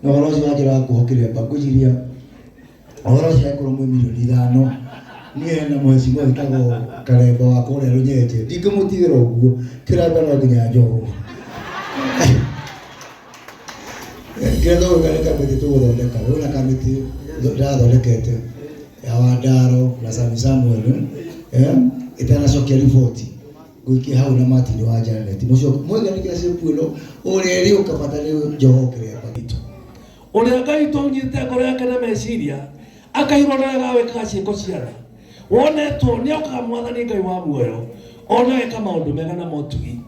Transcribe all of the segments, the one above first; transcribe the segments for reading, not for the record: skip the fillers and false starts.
Na ũhoro ũcio wanjĩra wa kuohwo kĩremba ngwĩciria ũhoro ũcio angĩkorwo mwĩ mirioni 5, niĩ hena mheshimiwa wĩtagwo Karemba wa kũrĩa Rũnyenje, ndingĩmũtigĩra ũguo, kĩremba no nginya njohwo. Kĩrĩa tũgwĩka nĩ kamĩtĩ tũgũthondeka, kwĩna kamĩtĩ ndĩrathondekete ya Wandaro na Sami Samuel, ĩtanacokia riboti ngũikia hau na Martin wa Janet. Mũcoke mwĩganĩkĩra ciĩpu ĩno ũrĩa ĩrĩũka bata nĩ njohwo kĩremba. Ũrĩa Ngai witũ ũnyitĩte ngoro yake na meciria, akaihũrwo na wega wa gwĩkaga ciĩko cia tha. Wonetwo nĩokaga Mwathani Ngai wa muoyo, ona ageka maũndũ mega na motugi.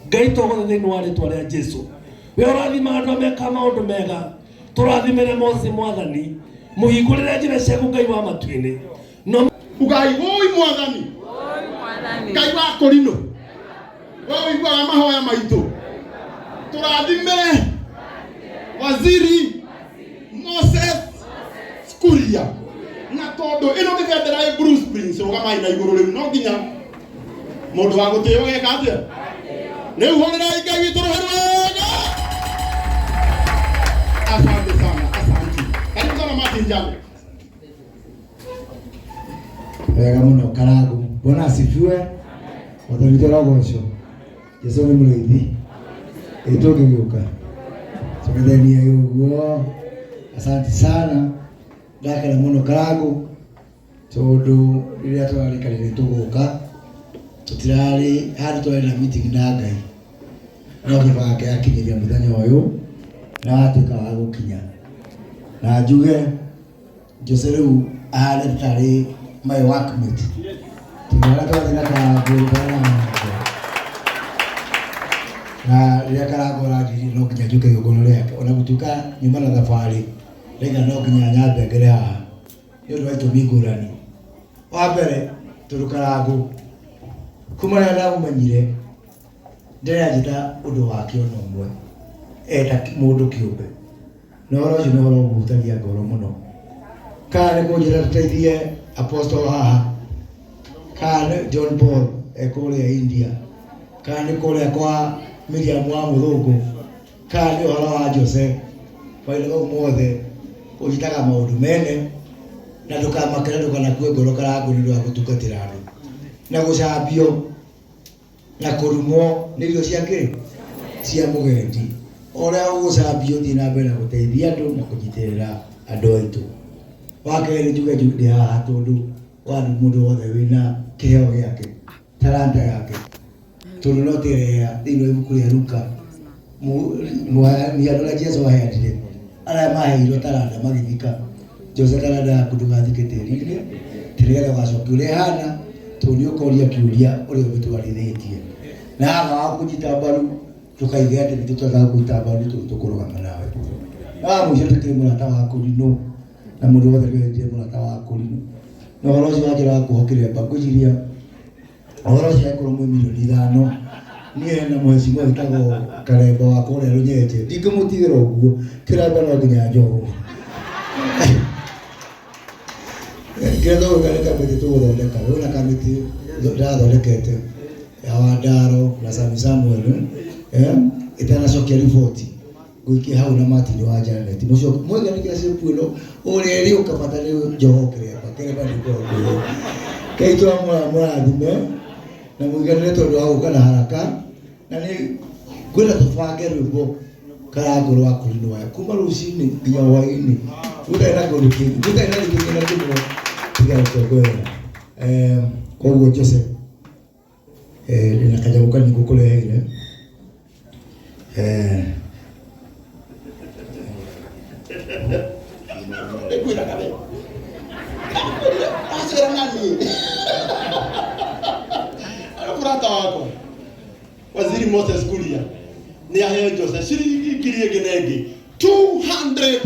Ngai togothe thĩinĩ wa rĩtwa rĩa Jesu. We ũrathimaga andũ arĩa mekaga maũndũ mega, tũrathimĩre Mose Mwathani, mũhingũrĩre njĩra ciaku Ngai wa matu-inĩ. No Ugai woi Mwathani Ngai wa kũrinũ, we ũiguaga mahoya maitũ, tũrathimĩre Waziri Moses Kuria. Na tondũ ĩno nĩ bendera ĩ Blue Springs, rũgamai na igũrũ rĩu, no nginya mũndũ wa gũtĩo geka atĩa? Rĩu hũrĩrai Ngai witũ rũhĩ rwega. Asante sana, asante. Karibu sana Martin Jago. Wega mũno Karangu. Bwana asifiwe. Mwathani witũ arogocwo. Jesu nĩ mũrĩithi. Ĩ tũngĩgĩũka. Tũgethenie ũguo. Asante sana. Ndakena mũno Karangu tondũ rĩrĩa tũrarĩkanire tũgũka tũtirarĩ handũ twarĩ na meeting na Ngai, no baba wake akinyĩria mũthenya ũyũ na watuĩka wa gũkinya, na njuge Jose rĩu ahana tarĩ my workmate, tondũ harĩa twathiĩ na Karangũ na rĩrĩa Karangũ aranjĩrire no nginya njũke igongona rĩake, ona gũtuĩka nyuma na thabarĩ rĩga no nginya nyambe ngere haha nĩ ũndũ wa itũmi ngũrani. Wa mbere, tondũ Karangũ kuma rĩrĩa ndamũmenyire ndarĩ anjĩta ũndũ wake ona ũmwe eta mũndũ kĩũmbe, na ũhoro ũcio nĩ ũhoro ũhutagia ngoro mũno. Kana nĩ kũnjĩra tũteithie apostle haha, kana nĩ John Paul e kũrĩa India, kana nĩ kũrĩa kwa Miriam wa mũthũngũ, kana nĩ ũhoro wa Jose, maũndũ mau mothe ũnjĩtaga maũndũ mene, na ndũkamakere, ndũkanakue ngoro Karangũ nĩ ũndũ wa gũtungatĩra andũ na gũcambio na kũrumwo nĩ irio cia kĩ cia mũgendi. O ũrĩa ũgũcambio, thiĩ na mbere na gũteithia andũ na kũnyitĩrĩra andũ aitũ. Wa kerĩ, njuge ndĩ haha tondũ wa mũndũ wothe wĩna kĩheo gĩake, talanta yake, tondũ no tĩrĩa thĩinĩ wa ibuku rĩa Luka mĩhano ũrĩa Jesu aheanire, arĩa maheirwo taranda magĩthika. Jose, taranda yaku ndũgathike tĩri-inĩ, tĩ nĩgetha ũgacokia ũrĩa ĩhana, tondũ nĩ ũkoria kĩũria ũrĩa ũmĩtwarithĩtie. Na haha wa kũnyita mbaru, ndũkaige atĩ nĩ tũtagaga kũnyita mbaru tondũ tũkũrũgama nawe. Na wa mũico, ndĩkĩrĩ mũrata wa kũrinũ na mũndũ wothe ndwendire mũrata wa kũrinũ. Na ũhoro ũcio wanjĩra wa kuohwo kĩremba, ngwĩciria ũhoro ũcio angĩkorwo mwĩ mirioni 5, niĩ hena mheshimiwa wĩtagwo Karemba wa kũrĩa Rũnyenje, ndingĩmũtigĩra ũguo, kĩremba no nginya njohwo. Kĩrĩa tũgwĩka nĩ kamĩtĩ tũgũthondeka, kwĩna kamĩtĩ ndĩrathondekete ya Wandaro na Sami Samuel, ĩtanacokia riboti ngũikia hau na Martin wa Janet. Mũcoke mwĩganĩkĩra ciĩpu ĩno ũrĩa ĩrĩũka bata nĩ njohwo kĩremba, kĩremba nĩ ngorwo. Ngai tũramũrathime na mũiganĩre tondũ wa gũka na haraka, na nĩ ngwenda tũbange rwĩmbo Karangũ rwa kũrinwo aya kuma rũcinĩ nginya hwaĩ-inĩ, gũtarĩ na kĩndũ kĩngĩ, gũtarĩ na gĩtũmi na kĩmwe tiga gũkũngũĩra. Koguo Joseph, ndĩna kanyamũ kanini ngũkũreheire. Nĩngwĩraga we. Ndakwĩrire wacera na niĩ. Arĩ mũrata wakwa. Waziri Moses Kuria nĩ aheo Jose ciringi ngiri ĩngĩ na ĩngĩ 200,000,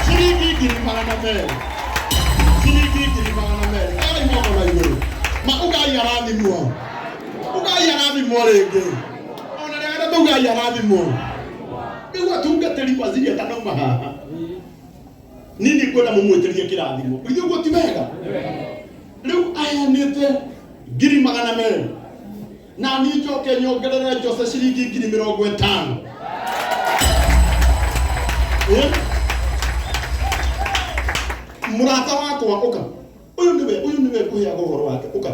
ciringi 200,000, ciringi 200,000. Ĩrai moko na igũrũ ma ugai arathimwo, ugai arathimwo rĩngĩ, ona rĩa gatatũ ugai arathimwo. Rĩu atungatĩri waziri atanauma haha, niĩ nĩ ngwenda mũmwĩtĩrie kĩrathimo. Ithuĩ ũguo ti wega? Rĩu aheanĩte 200,000, na niĩ njoke nyongerere Jose ciringi 50,000. Eh? Mũrata wakwa ũka, ũyũ nĩwe, ũyũ nĩwe ngũheaga ũhoro wake, ũka.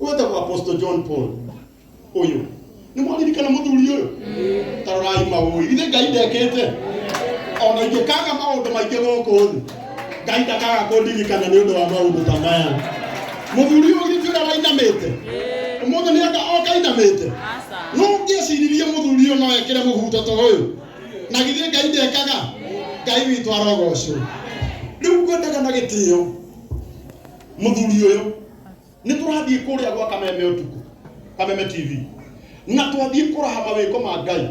Wetagwo Apostle John Paul. Ũyũ nĩ mwaririkana mũthuri ũyũ? Ta rorai maũĩ, githĩ Ngai ndekĩte? Ona ingĩkaga maũndũ maingĩ gũkũ thĩ, Ngai ndakaga kũndirikana nĩ ũndũ wa maũndũ ta maya. Mũthuri ũyũ githĩ ti ũrĩa wainamĩte? Ũmũthĩ nĩ anga oka ainamĩte? No ũngĩeciririe mũthuri ũyũ no ekĩre mũbuto ta ũyũ? Na githĩ Ngai ndekaga? Ngai witũ arogocwo. Rĩu ngwendaga na gĩtĩo mũthuri ũyũ, nĩ tũrathiĩ kũrĩa gwa Kameme ũtukũ, Kameme TV, na twathiĩ kũraha mawĩko ma Ngai.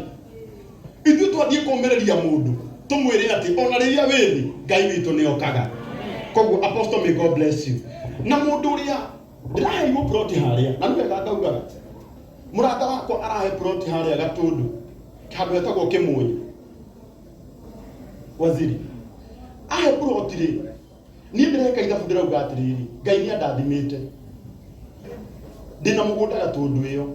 Ithuĩ twathiĩ kũmĩrĩria mũndũ tũmwĩre atĩ ona rĩrĩa wĩ thĩ Ngai witũ nĩ okaga. Koguo Apostle, may God bless you. Na mũndũ ũrĩa ndĩraheirwo plot harĩa, na nĩ wega ngaugaga, mũrata wakwa arahe plot harĩa Gatũndũ, handũ hetagwo Kĩmũnyũ. Waziri ahe plot rĩ, niĩ ndĩreka ithabu, ndĩrauga atĩrĩrĩ, Ngai nĩ andathimĩte, ndĩna mũgũnda Gatũndũ ĩyo,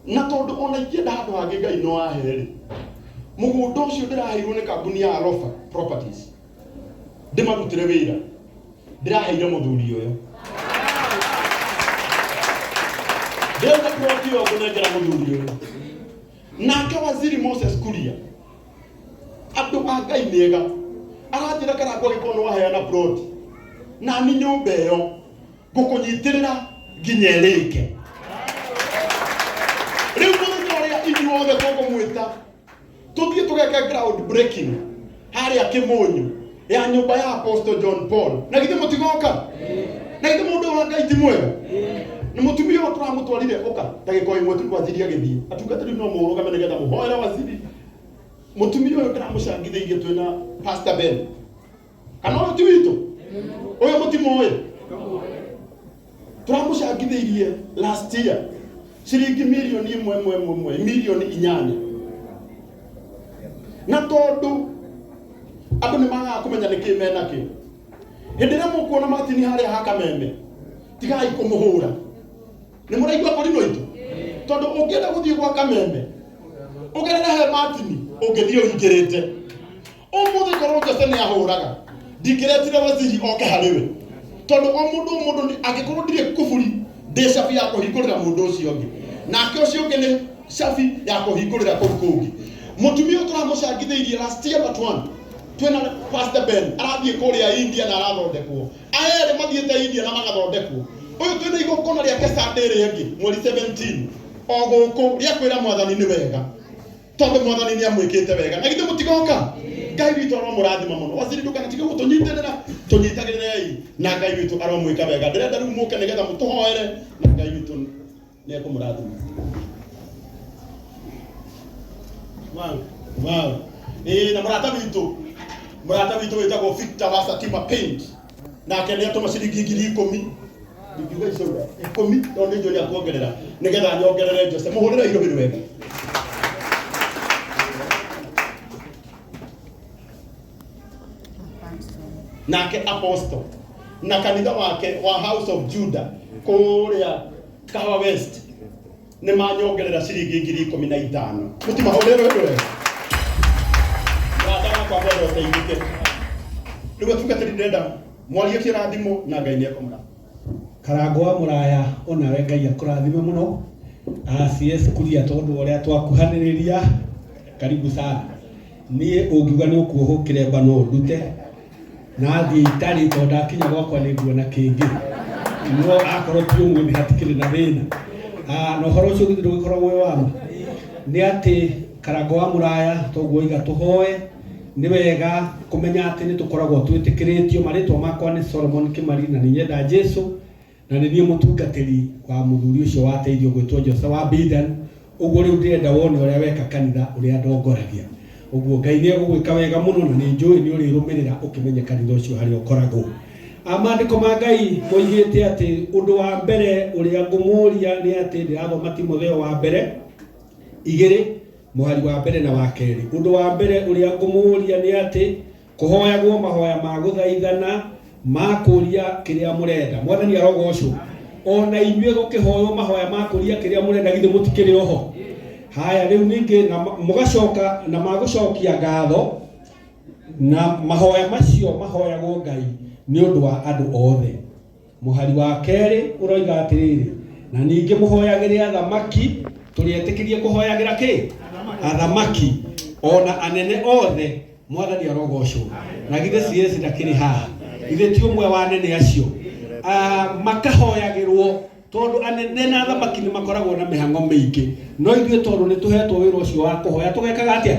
na tondũ ona ingĩenda handũ hangĩ Ngai no ahe rĩ, mũgũnda ũcio ndĩraheirwo nĩ kambuni ya Alofa Properties, ndĩmarutĩre wĩra, ndĩraheire mũthuri ũyũ. Ndĩrauga plot ĩyo ngũnengera mũthuri ũyũ. Nake Waziri Moses Kuria, andũ a Ngai nĩ ega, aranjĩra Karangũ angĩkorwo nĩ waheana plot nani nyũmba ĩyo ngũkũnyitĩrĩra nginya ĩrĩke. Rĩu mũthenya ũrĩa ithuothe tũkũmwĩta tũthiĩ tũgeke ground breaking harĩa Kĩmũnyũ ya nyũmba ya Apostle John Paul, na githĩ mũtigoka? Na githĩ mũndũ ũyũ wa Ngai ti mwega? Na mũtumia ũyũ tũramũtwarire, ũka ndagĩka o ĩmwe tu waziri agĩthiĩ, atungatĩri no mũrũgame nĩgetha mũhoere waziri. Mũtumia ũyũ ndĩramũcangithĩirie twĩna Pastor Ben, kana ũyũ ti witũ ũyũ, mũtimũĩ? Tũramũcangithĩirie last year ciringi mirioni ĩmwe ĩmwe ĩmwe ĩmwe, mirioni 8, na tondũ andũ nĩ magaga kũmenya nĩkĩ menakĩo, hĩndĩ ĩrĩa mũkuona Martin harĩa ha Kameme, tigai kũmũhũra. Nĩ mũraigua kũrinũ itũ? Tondũ ũngĩenda gũthiĩ gwa Kameme ũgerere he Martin, ũngĩthiĩ ũhingĩrĩte. Ũmũthĩ korwo Jose nĩ ahũraga, ndingĩretire waziri oke harĩ we, tondũ o mũndũ o mũndũ angĩkorwo ndirĩ kuburi, ndĩ cabi ya kũhingũrĩra mũndũ ũcio ũngĩ, nake ũcio ũngĩ nĩ cabi ya kũhingũrĩra kũu kũngĩ. Mũtumia ũyũ tũramũcangithĩirie last year but one twĩna Pastor Ben, arathiĩ kũrĩa India na arathondekwo. Aya erĩ mathiĩte India na magathondekwo. Ũyũ twĩna igongona rĩake Sunday ĩrĩa ĩngĩ mweri 17 o gũkũ, rĩa kwĩra mwathani nĩ wega, tondũ mwathani nĩ amwĩkĩte wega. Na githĩ mũtigoka? Ngai witũ aromũrathima mũno. Waziri, ndũkanatige gũtũnyitĩrĩra, tũnyitagĩrĩrei na Ngai witũ aromwĩka wega. Ndĩrenda rĩu mũke nĩgetha mũtũhoere, na Ngai witũ nĩ ekũmũrathima. Wow, wow. Ĩĩ, na mũrata witũ wĩtagwo Victor wa Satima Paint, nake nĩ atũma ciringi 10,000, ndingiuga icio ikũmi, no nĩ njũĩ nĩ akuongerera nĩgetha nyongerere Jose. Mũhũrĩre irũhĩ wega. Nake Apostle na kanitha wake wa House of Judah kũrĩa Kahawa West nĩ manyongerera ciringi 15,000. Mũtimahũrĩre rwĩmbo wega. Mũrata wakwa mwendwa, ũteithĩke. Rĩu atungatĩri, ndĩrenda mwarie kĩrathimo na Ngai nĩ ekũmũrathima. Karango wa Mũraya, onawe Ngai akũrathime mũno. CS Kuria, tondũ ũrĩa twakuhanĩrĩria, karibu sana. Niĩ ũngiuga nĩ ũkuohwo kĩremba no ũndute na thiĩ itarĩ, tondũ ndakinya gwakwa nĩ nguona kĩngĩ, no akorwo ti ũmũthĩ hatikĩrĩ na thĩna. Na ũhoro ũcio githĩ ndũgĩkoragwo wĩ wa ma nĩ atĩ Karango wa Mũraya toguo iga tũhoe. Nĩ wega kũmenya atĩ nĩ tũkoragwo twĩtĩkĩrĩtio. Marĩtwa makwa nĩ Solomon Kĩmari, na nĩ nyenda Jesu, na nĩ niĩ mũtungatĩri wa mũthuri ũcio wateithio gwĩtwo Jose wa Bidan. Ũguo rĩu ndĩrenda wone ũrĩa weka kanitha ũrĩa ndongoragia. Ũguo Ngai nĩ egũgwĩka wega mũno, na nĩ njũĩ nĩ ũrĩrũmĩrĩra ũkĩmenye kanitha ũcio harĩa ũkoragwo. Maandĩko ma Ngai moigĩte atĩ ũndũ wa mbere ũrĩa ngũmũria nĩ atĩ ndĩrathoma Timotheo wa mbere 2 mũhari wa mbere na wa kerĩ. Ũndũ wa mbere ũrĩa ngũmũria nĩ atĩ kũhoyagwo mahoya ma gũthaithana, ma kũria kĩrĩa mũrenda. Mwathani arogocwo. Ona inyuĩ gũkĩhoywo mahoya ma kũria kĩrĩa mũrenda, githĩ mũtikĩrĩ oho? Haya rĩu ningĩ na mũgacoka na magũcokia ngatho na mahoya macio mahoyagwo Ngai nĩ ũndũ wa andũ othe. Mũhari wa kerĩ ũroiga atĩrĩrĩ, na ningĩ mũhoyagĩre athamaki, tũrĩetĩkĩrie kũhoyagĩra kĩ? Athamaki ona anene othe, Mwathani arogocwo. Na githĩ CS ndakĩrĩ haha? Githĩ ti ũmwe wa anene acio? Makahoyagĩrwo tondũ anene na athamaki nĩ makoragwo na mĩhang'o mĩingĩ, no ithuĩ tondũ nĩ tũhetwo wĩra ũcio wa kũhoya tũgekaga atĩa?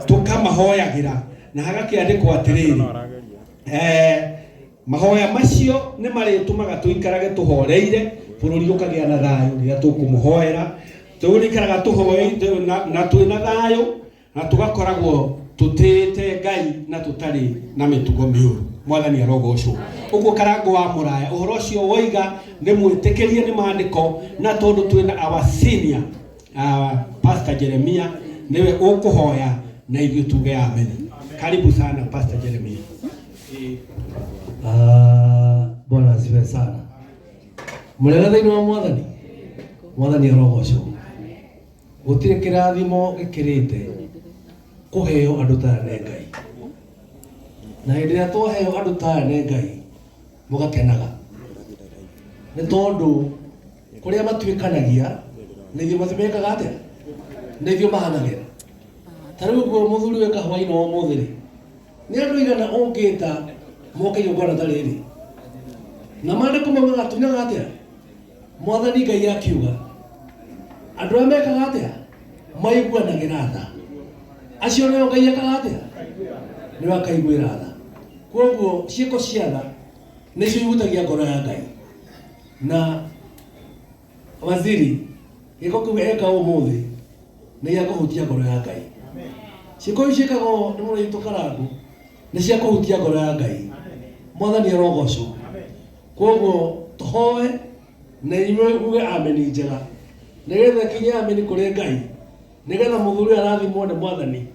Tũkamahoyagĩra. Na hagakĩandĩkwo atĩrĩrĩ, mahoya macio nĩ marĩtũmaga tũikarage tũhoreire, bũrũri ũkagĩa na thayũ rĩrĩa tũkũmũhoera. Tũrĩikaraga tũhoeire na twĩna thayũ na tũgakoragwo tũtĩĩte Ngai na tũtarĩ na mĩtugo mĩũru. Mwathani arogocwo. Ũguo Karangũ wa Mũraya ũhoro ũcio woiga nĩ mwĩtĩkĩrie nĩ maandĩko, na tondũ twĩna our senior Pastor Jeremia nĩwe ũkũhoya na ithuĩ tuge amen. Karibu sana Pastor Jeremia. Bwana asifiwe sana. Mũrega thĩinĩ wa Mwathani. Mwathani arogocwo. Gũtirĩ kĩrathimo gĩkĩrĩte kũheo andũ ta aya nĩ Ngai. Na hĩndĩ ĩrĩa twaheo andũ ta aya nĩ Ngai, mũgakenaga. Nĩ tondũ kũrĩa matuĩkanagia, nĩ ithuĩ mekaga atĩa? Nĩ ithuĩ mahanagĩra. Ta rĩu ũguo mũthuri wĩ kahũa-inĩ wa ũmũthĩ rĩ, nĩ andũ aigana ũngĩta moke igongona ta rĩrĩ? Na maandĩko maugaga tuinaga atĩa? Mwathani Ngai akiuga, andũ arĩa mekaga atĩa? Maiguanagĩra tha. Acio nĩo Ngai ekaga atĩa? Nĩo akaiguĩra tha. Kwoguo ciĩko cia tha nĩcio ihutagia ngoro ya Ngai. Na waziri, gĩko kĩu eka ũmũthĩ nĩ gĩa kũhutia ngoro ya Ngai. Ciĩko icio ciĩkagwo nĩ mũrũ witũ Karangũ nĩ cia kũhutia ngoro ya Ngai. Mwathani arogocwo. Kwoguo tũhoe na inyuĩ muge ameni njega, nĩgetha ĩkinye ameni kũrĩ Ngai, nĩgetha mũthuri ũyũ arathimwo nĩ Mwathani.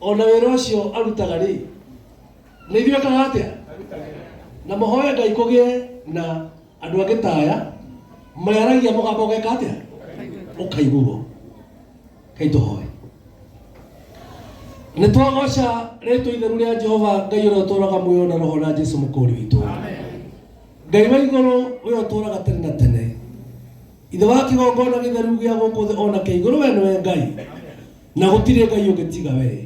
Ona wĩra ũcio arutaga rĩ, nĩ ithuĩ ekaga atĩa? Na mũhoe Ngai kũgĩe na andũ angĩ ta aya marĩaragia mũgambo ũgeka atĩa? Ũkaiguo. Ngai tũhoe. Nĩ twagoca rĩtwa itheru rĩa Jehova Ngai ũrĩa ũtũraga muoyo na roho na Jesu mũkũũri witũ. Ngai wa igũrũ ũrĩa ũtũraga tene na tene. Ithe wa kĩgongona gĩtheru gĩa gũkũ thĩ ona kĩa igũrũ we nĩwe Ngai. Na gũtirĩ Ngai ũngĩ tiga we.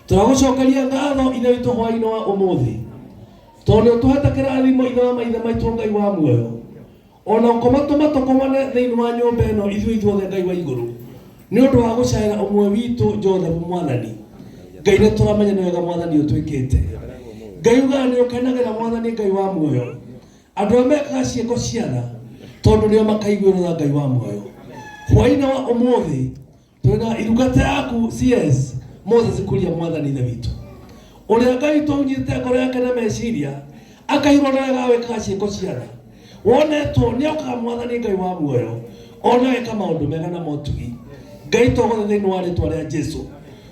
Tũragũcokeria ngatho Ithe witũ hwaĩ-inĩ wa ũmũthĩ. Tondũ nĩ ũtũhete kĩrathimo Ithe wa maithe maitũ Ngai wa muoyo. Ona ũkũmatũma tũkomane thĩinĩ wa nyũmba ĩno ithuĩ ithuothe Ngai wa igũrũ nĩ ũndũ wa gũcaĩra ũmwe witũ Joseph Mwathani. Ngai nĩ tũramenya nĩ wega Mwathani ũtwĩkĩte. Ngai ugaga nĩ ũkenagĩra Mwathani Ngai wa muoyo. Andũ arĩa mekaga ciĩko cia tha tondũ nĩo makaiguĩrwo tha Ngai wa muoyo. Hwaĩ-inĩ wa ũmũthĩ twĩna irungata yaku CS Moses Kuria Mwathani Ithe witũ ũrĩa Ngai tũnyitĩte ngoro yake na meciria akaihũrwo na wega wĩkaga ciĩko cia tha wonetwo nĩ okaga Mwathani Ngai wa muoyo ona eka maũndũ mega na motugi Ngai togothe thĩinĩ wa rĩtwa rĩa Jesu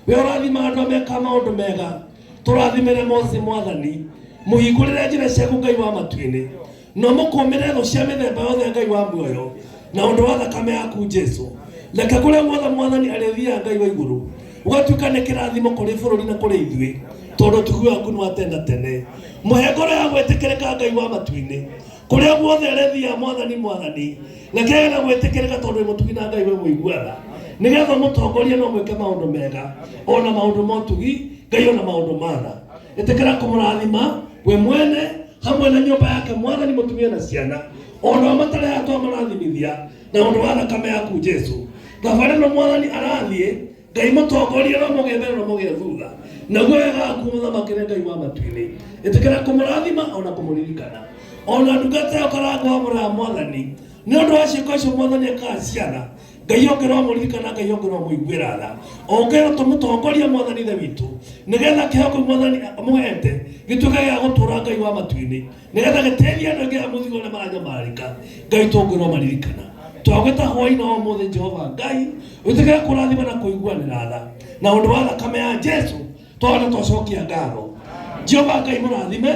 we ũrathima andũ arĩa mekaga maũndũ mega tũrathimĩre Moses Mwathani mũhingũrĩre njĩra ciaku Ngai wa matu-inĩ na mũkũmĩre thũ cia mĩthemba yothe Ngai wa muoyo na ũndũ wa thakame yaku Jesu. Reke kũrĩa guothe Mwathani arĩthiaga Ngai wa igũrũ ũgatuĩka nĩ kĩrathimo kũrĩ bũrũri na kũrĩ ithuĩ, tondũ ũtugi waku nĩ wa tene na tene. Mũhe ngoro ya gwĩtĩkĩrĩka Ngai wa matu-inĩ kũrĩa guothe arĩthiaga Mwathani Mwathani, reke agĩe na gwĩtĩkĩrĩka tondũ wĩ mũtugi na Ngai wĩ mũiguana, nĩgetha ũmũtongorie na ũmwĩke maũndũ mega ona maũndũ ma ũtugi Ngai ona maũndũ ma tha. Ĩtĩkĩra kũmũrathima we mwene hamwe na nyũmba yake Mwathani, mũtumia na ciana ona o matarĩ haha twamarathimithia na ũndũ wa thakame yaku Jesu. Thabarĩ ĩno Mwathani arathiĩ, Ngai mũtongorie no mũgĩe mbere no mũgĩe thutha, naguo wega waku mũthamakĩre Ngai wa matu-inĩ. Ĩtĩkĩra kũmũrathima ona kũmũririkana ona ndungata ĩyo Karangũ wa mũraya Mwathani, nĩ ũndũ wa ciĩko icio Mwathani ekaga ciana Ngai ũngĩrwo mũririkana, Ngai ũngĩrwo mũiguĩra tha, ũngĩrwo tũmũtongorie Mwathani Ithe witũ, nĩgetha kĩheo kĩu Mwathani mũhete gĩtuĩke gĩa gũtũũra Ngai wa matu-inĩ, nĩgetha gĩteithie andũ aingĩ a mũthigo arĩa maranyamarĩka. Ngai tũngĩrwo maririkana. Twagwĩta hwaĩ-inĩ wa ũmũthĩ Jehova Ngai, wĩtĩkĩre kũrathima na kũiguanĩra tha na ũndũ wa thakame ya Jesu, twona twacokia ngatho. Jehova Ngai mũrathime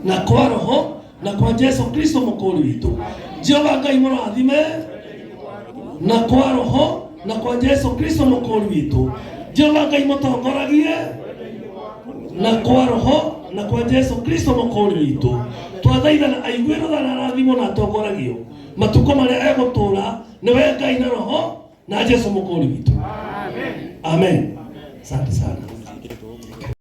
na kwa roho na kwa Jesu Kristo mũkũũri witũ. Jehova Ngai mũrathime na kwa roho Na kwa Jesu Kristo mũkũũri witũ. Jehova Ngai mũtongoragie na kwa roho na kwa Jesu Kristo mũkũũri witũ. Twathaithana aiguĩrwo tha na arathimwo na atongoragio matukũ marĩa egũtũũra nĩwe Ngai na roho na Jesu mũkũũri witũ. Amen. Asante sana.